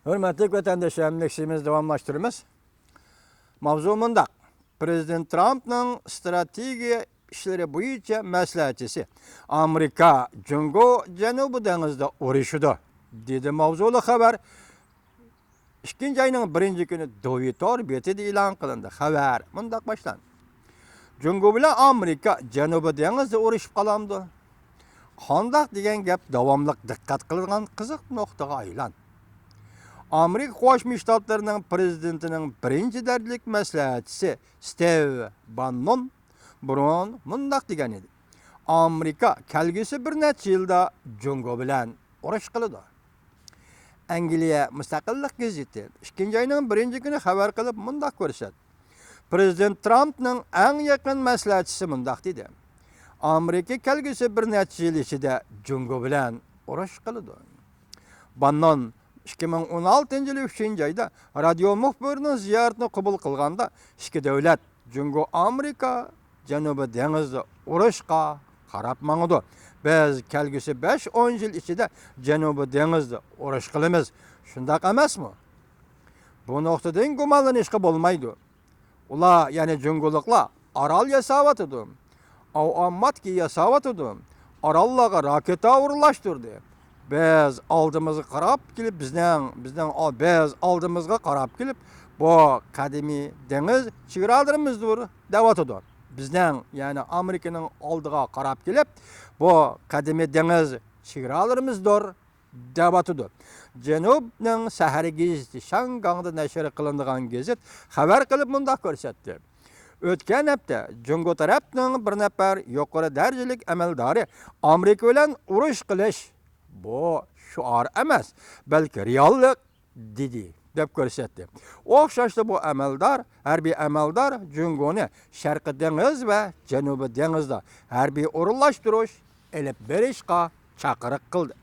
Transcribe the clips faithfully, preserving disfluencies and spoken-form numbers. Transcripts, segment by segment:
ھۆرمەتلىك ۋەتەنداشلار، ئەمدى ئىشىمىزنى داۋاملاشتۇرىمىز. ماۋزۇ مۇنداق. پرېزىدېنت ترامپنىڭ ئىستراتېگىيە ئىشلىرى بويىچە مەسلىھەتچىسى، ئامېرىكا جۇڭگو جەنۇبىي دېڭىزدا ئۇرۇشىدۇ، دېدى ماۋزۇلۇق خەۋەر. ئىككىنچى ئاينىڭ بىرىنچى كۈنى دوۋى تور بېتىدە ئېلان قىلىندى. خەۋەر مۇنداق باشلاندى. جۇڭگو بىلەن ئامېرىكا جەنۇبىي دېڭىزدا ئۇرۇشۇپ قالامدۇ؟ قانداق دېگەن گەپ داۋاملىق دىققەت قىلىدىغان قىزىق نۇقتىغا ئايلان. ئامېرىكا قوشما شتاتلىرىنىڭ پرېزىدېنتىنىڭ بىرىنچى دەرىجىلىك مەسلىھەتچىسى ستېۋ باننون بۇرۇن مۇنداق دېگەن ئىدى: ئامېرىكا كەلگۈسى بىر نەچچە يىلدا جۇڭگو بىلەن ئۇرۇش قىلىدۇ. ئەنگلىيە مۇستەقىللىق گېزىتى ئىككىنچى ئاينىڭ بىرىنچى كۈنى خەۋەر قىلىپ مۇنداق كۆرسەتتى. پرېزىدېنت ترامپنىڭ ئەڭ يېقىن مەسلىھەتچىسى مۇنداق دېدى: ئامېرىكا كەلگۈسى بىر نەچچە يىل ئىچىدە جۇڭگو بىلەن ئۇرۇش قىلىدۇ. باننون ئىككى مىڭ ئون ئالتىنچى يىلى ئۈچىنچى ئايدا رادىيو مۇخبىرىنىڭ زىيارىتىنى قوبۇل قىلغاندا، ئىككى دۆلەت جۇڭگو ئامېرىكا جەنۇبىي دېڭىزدا ئۇرۇشقا قاراپ ماڭىدۇ. بىز كەلگۈسى بەش ئون يىل ئىچىدە جەنۇبىي دېڭىزدا ئۇرۇش قىلىمىز. شۇنداق ئەمەسمۇ؟ بۇ نۇقتىدىن گۇمانلىنىشقا بولمايدۇ. ئۇلار، يەنى جۇڭگولۇقلار ئارال ياساۋاتىدۇ. ئاۋاماتكى ياساۋاتىدۇ. ئاراللارغا راكېتا ئورۇنلاشتۇردى. بىز ئالدىمىزغا قاراپ كېلىپ، بىزنىڭ، بىزنىڭ ئال-، بىز ئالدىمىزغا قاراپ كېلىپ، بۇ قەدىمىي دېڭىز چېگرالىرىمىزدۇر دەۋاتىدۇ. بىزنىڭ، يەنى ئامېرىكىنىڭ ئالدىغا قاراپ كېلىپ، بۇ قەدىمىي دېڭىز چېگرالىرىمىزدۇر دەۋاتىدۇ. جەنۇبنىڭ سەھەر گېزىتى شاڭگاڭدا نەشر قىلىنىدىغان گېزىت خەۋەر قىلىپ مۇنداق كۆرسەتتى. ئۆتكەن ھەپتە جۇڭگو تەرەپنىڭ بىر نەپەر يۇقىرى دەرىجىلىك ئەمەلدارى ئامېرىكا بىلەن ئۇرۇش قىلىش، بۇ شوئار ئەمەس، بەلكى رېئاللىق، دېدى، دەپ كۆرسەتتى. ئوخشاشلا بۇ ئەمەلدار، ھەربىي ئەمەلدار جۇڭگونى شەرقىي دېڭىز ۋە جەنۇبىي دېڭىزدا ھەربىي ئورۇنلاشتۇرۇش ئېلىپ بېرىشقا چاقىرىق قىلدى،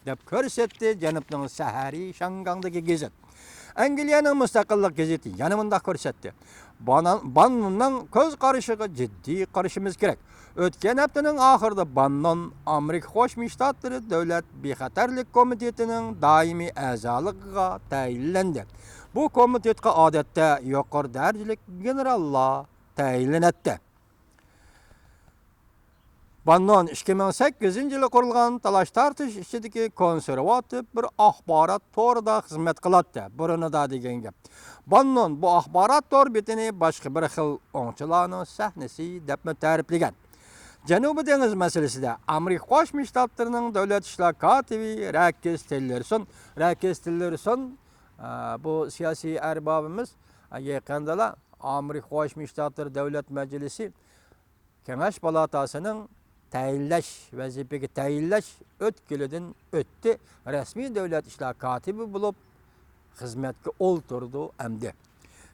دەپ كۆرسەتتى جەنۇبنىڭ سەھەرى شاڭگاڭدىكى گېزىت. ئەنگلىيەنىڭ مۇستەقىللىق گېزىتى يەنە مۇنداق كۆرسەتتى. بانان-، باننوننىڭ كۆز قارىشىغا جىددىي قارىشىمىز كېرەك. ئۆتكەن ھەپتىنىڭ ئاخىرىدا باننون ئامېرىكا قوشما شتاتلىرى دۆلەت بىخەتەرلىك كومىتېتىنىڭ دائىمىي ئەزالىقىغا تەيىنلەندى. بۇ كومىتېتقا ئادەتتە يۇقىرى دەرىجىلىك گېنېراللار تەيىنلىنەتتى. باننون ئىككى مىڭ سەككىزىنچى يىلى قۇرۇلغان تالاش-تارتىش ئىچىدىكى كونسېرۋاتىپ بىر ئاخبارات تورىدا خىزمەت قىلاتتى. بۇرۇنىدا دېگەن گەپ. باننون بۇ ئاخبارات تور بېتىنى باشقا بىر خىل ئوڭچىلارنىڭ سەھنىسى دەپمۇ تەرىپلىگەن. جەنۇبىي دېڭىز مەسىلىسىدە ئامېرىكا قوشما شتاتلىرىنىڭ دۆلەت ئىشلار كاتىپى رەكىس تىللېرسون، رەكىس تىللېرسون، ئە، بۇ سىياسىي ئەربابىمىز، ئە، يېقىندىلا ئامېرىكا قوشما شتاتلىرى دۆلەت مەجلىسى كېڭەش پالاتاسىنىڭ تەيىنلەش، ۋەزىپىگە تەيىنلەش ئۆتكىلىدىن ئۆتتى، رەسمىي دۆلەت ئىشلار كاتىپى بولۇپ خىزمەتكە ئولتۇرىدۇ ئەمدى.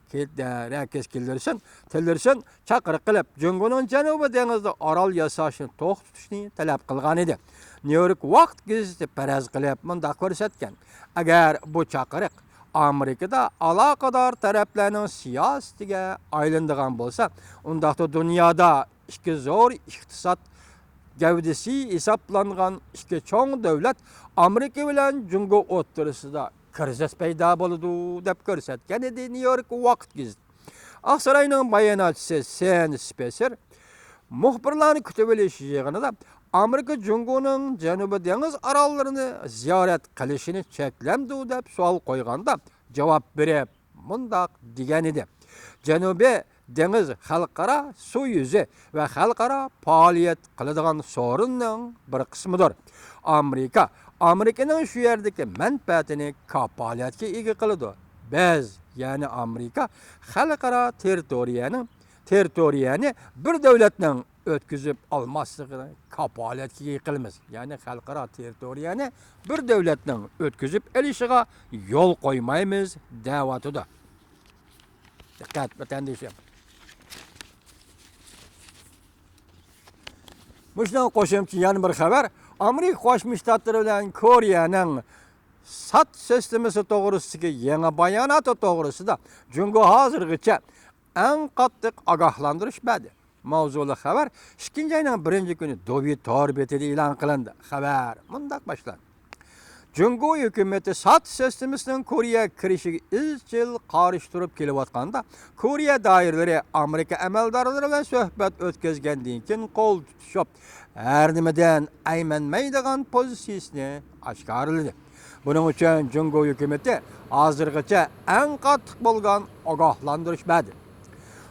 كېيىن، ئە، رەكىس تىللېرسون، تىللېرسون چاقىرىق قىلىپ، جۇڭگونىڭ جەنۇبىي دېڭىزدا ئارال ياساشنى توختىتىشنى تەلەپ قىلغان ئىدى. نيۇ يورك ۋاقىت گېزىتى پەرەز قىلىپ مۇنداق كۆرسەتكەن: ئەگەر بۇ چاقىرىق ئامېرىكىدا ئالاقىدار تەرەپلەرنىڭ سىياسىتىگە ئايلىنىدىغان بولسا، ئۇنداقتا دۇنيادا ئىككى زور ئىقتىساد گەۋدىسى ھېسابلانغان ئىككى چوڭ دۆلەت ئامېرىكا بىلەن جۇڭگو ئوتتۇرىسىدا كىرىزىس پەيدا بولىدۇ، دەپ كۆرسەتكەن ئىدى نيۇ يورك ۋاقىت گېزىتى. ئاقساراينىڭ باياناتچىسى سېن سپېسېر مۇخبىرلارنى كۈتۈۋېلىش يىغىنىدا ئامېرىكا جۇڭگونىڭ جەنۇبىي دېڭىز ئاراللىرىنى زىيارەت قىلىشىنى چەكلەمدۇ دەپ سوئال قويغاندا جاۋاب بېرىپ مۇنداق دېگەن ئىدى: جەنۇبىي دېڭىز خەلقئارا سۇ يۈزى ۋە خەلقئارا پائالىيەت قىلىدىغان سورۇننىڭ بىر قىسمىدۇر. ئامېرىكا، ئامېرىكىنىڭ شۇ يەردىكى مەنپەئەتىنى كاپالەتكە ئىگە قىلىدۇ. بىز، يەنى ئامېرىكا، خەلقئارا تېررىتورىيەنىڭ، تېررىتورىيەنى بىر دۆلەتنىڭ ئۆتكۈزۈپ ئالماسلىقىنى كاپالەتكە ئىگە قىلىمىز. يەنى خەلقئارا تېررىتورىيەنى بىر دۆلەتنىڭ ئۆتكۈزۈپ ئېلىشىغا يول قويمايمىز، دەۋاتىدۇ. دىققەت، ۋەتەندىشىم. مۇشۇنىڭغا قوشۇمچە يەنە بىر خەۋەر. ئامېرىكا قوشما شتاتلىرى بىلەن كورېيەنىڭ ساد سىستېمىسى توغرىسىدىكى يېڭى باياناتى توغرىسىدا جۇڭگو ھازىرغىچە ئەڭ قاتتىق ئاگاھلاندۇرۇش بەردى. ماۋزۇلۇق خەۋەر ئىككىنچى ئاينىڭ بىرىنچى كۈنى دوۋى تور بېتىدە ئېلان قىلىندى. خەۋەر مۇنداق باشلاندى. جۇڭگو ھۆكۈمىتى ساد سىستېمىسىنىڭ كورېيەگە كىرىشىگە ئىزچىل قارشى تۇرۇپ كېلىۋاتقاندا، كورېيە دائىرىلىرى ئامېرىكا ئەمەلدارلىرى بىلەن سۆھبەت ئۆتكۈزگەندىن كېيىن قول تۇتۇشۇپ، ھەر نېمىدىن ئەيمەنمەيدىغان پوزىتسىيىسىنى ئاشكارىلىدى. بۇنىڭ ئۈچۈن جۇڭگو ھۆكۈمىتى ھازىرغىچە ئەڭ قاتتىق بولغان ئاگاھلاندۇرۇش بەردى.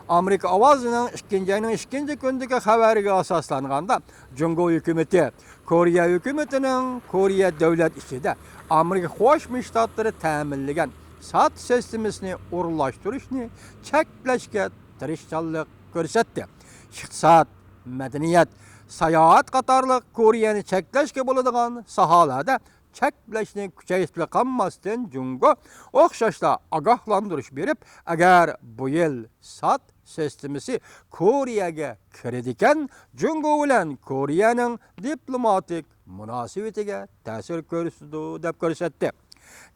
ئامېرىكا ئاۋازىنىڭ ئىككىنچى ئاينىڭ ئىككىنچى كۈنىدىكى خەۋەرىگە ئاساسلانغاندا، جۇڭگو ھۆكۈمىتى كورېيە ھۆكۈمىتىنىڭ كورېيە دۆلەت ئىچىدە ئامېرىكا قوشما شتاتلىرى تەمىنلىگەن ساد سىستېمىسىنى ئورۇنلاشتۇرۇشنى چەكلەشكە تىرىشچانلىق كۆرسەتتى. ئىقتىساد، مەدەنىيەت، ساياھەت قاتارلىق كورېيەنى چەكلەشكە بولىدىغان ساھەلەردە چەكلەشنى كۈچەيتىپلا قالماستىن، جۇڭگو ئوخشاشلا ئاگاھلاندۇرۇش بېرىپ، ئەگەر بۇ يىل ساد سىستېمىسى كورېيەگە كىرىدىكەن، جۇڭگو بىلەن كورېيەنىڭ دىپلوماتىك مۇناسىۋىتىگە تەسىر كۆرسىتىدۇ، دەپ كۆرسەتتى.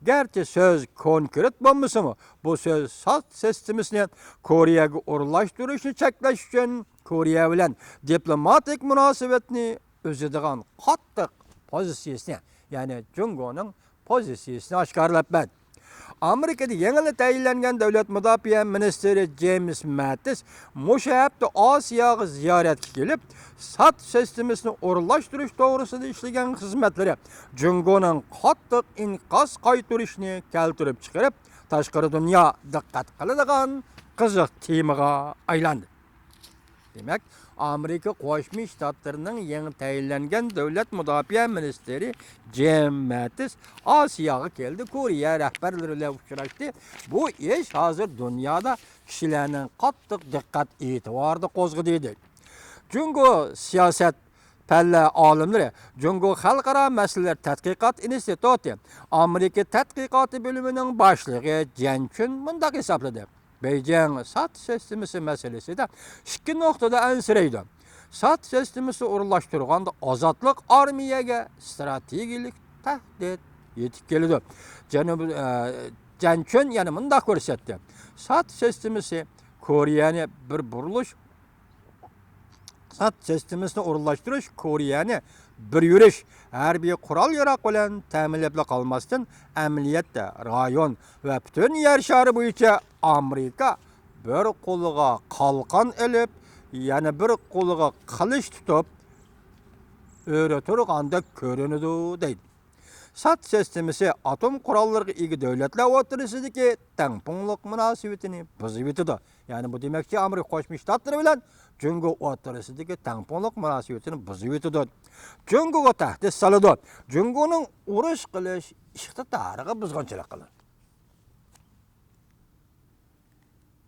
گەرچە سۆز كونكرېت بولمىسىمۇ، بۇ سۆز ساد سىستېمىسىنى كورېيەگە ئورۇنلاشتۇرۇشنى چەكلەش ئۈچۈن كورېيە بىلەن دىپلوماتىك مۇناسىۋەتنى ئۈزىدىغان قاتتىق پوزىتسىيىسىنى، يەنى جۇڭگونىڭ پوزىتسىيىسىنى ئاشكارىلاپ بەردى. ئامېرىكىدا يېڭىلا تەيىنلەنگەن دۆلەت مۇداپىئە مىنىستىرى جېيمىس مەتىس مۇشۇ ھەپتە ئاسىياغا زىيارەتكە كېلىپ، ساد سىستېمىسىنى ئورۇنلاشتۇرۇش توغرىسىدا ئىشلىگەن خىزمەتلىرى جۇڭگونىڭ قاتتىق ئىنكاس قايتۇرۇشىنى كەلتۈرۈپ چىقىرىپ، تاشقىرى دۇنيا دىققەت قىلىدىغان قىزىق تېمىغا ئايلاندى. دېمەك، ئامېرىكا قوشما شتاتلىرىنىڭ يېڭى تەيىنلەنگەن دۆلەت مۇداپىئە مىنىستىرى جىم مەتىس ئاسىياغا كەلدى، كورېيە رەھبەرلىرى بىلەن ئۇچراشتى. بۇ ئىش ھازىر دۇنيادا كىشىلەرنىڭ قاتتىق دىققەت ئېتىبارىنى قوزغىدى، دېدى. جۇڭگو سىياسەت پەنلەر ئالىملىرى، جۇڭگو خەلقئارا مەسىلىلەر تەتقىقات ئىنستىتۇتى ئامېرىكا تەتقىقاتى بۆلۈمىنىڭ باشلىقى جەن چۈن مۇنداق ھېسابلىدى. بېيجىڭ ساد سىستېمىسى مەسىلىسىدە ئىككى نۇقتىدا ئەنسىرەيدۇ. ساد سىستېمىسى ئورۇنلاشتۇرغاندا ئازادلىق ئارمىيەگە ئىستراتېگىيەلىك تەھدىت يېتىپ كېلىدۇ. جەنۇب-، ئە، جەن چۈن يەنە مۇنداق كۆرسەتتى. ساد سىستېمىسى كورېيەنى بىر بۇرۇلۇش ساد سىستېمىسىنى ئورۇنلاشتۇرۇش كورېيەنى بىر يۈرۈش ھەربىي قورال-ياراغ بىلەن تەمىنلەپلا قالماستىن، ئەمەلىيەتتە رايون ۋە پۈتۈن يەر شارى بويىچە ئامېرىكا بىر قولىغا قالقان ئېلىپ، يەنە بىر قولىغا قىلىچ تۇتۇپ ئۆرە تۇرغاندەك كۆرۈنىدۇ، دەيدۇ. ساد سىستېمىسى ئاتوم قوراللىرىغا ئىگە دۆلەتلەر ئوتتۇرىسىدىكى تەڭپۇڭلۇق مۇناسىۋىتىنى بۇزۇۋېتىدۇ. يەنى بۇ دېمەكچى، ئامېرىكا قوشما شتاتلىرى بىلەن جۇڭگو ئوتتۇرىسىدىكى تەڭپۇڭلۇق مۇناسىۋىتىنى بۇزۇۋېتىدۇ. جۇڭگوغا تەھدىت سالىدۇ. جۇڭگونىڭ ئۇرۇش قىلىش ئىقتىدارىغا بۇزغۇنچىلىق قىلىدۇ.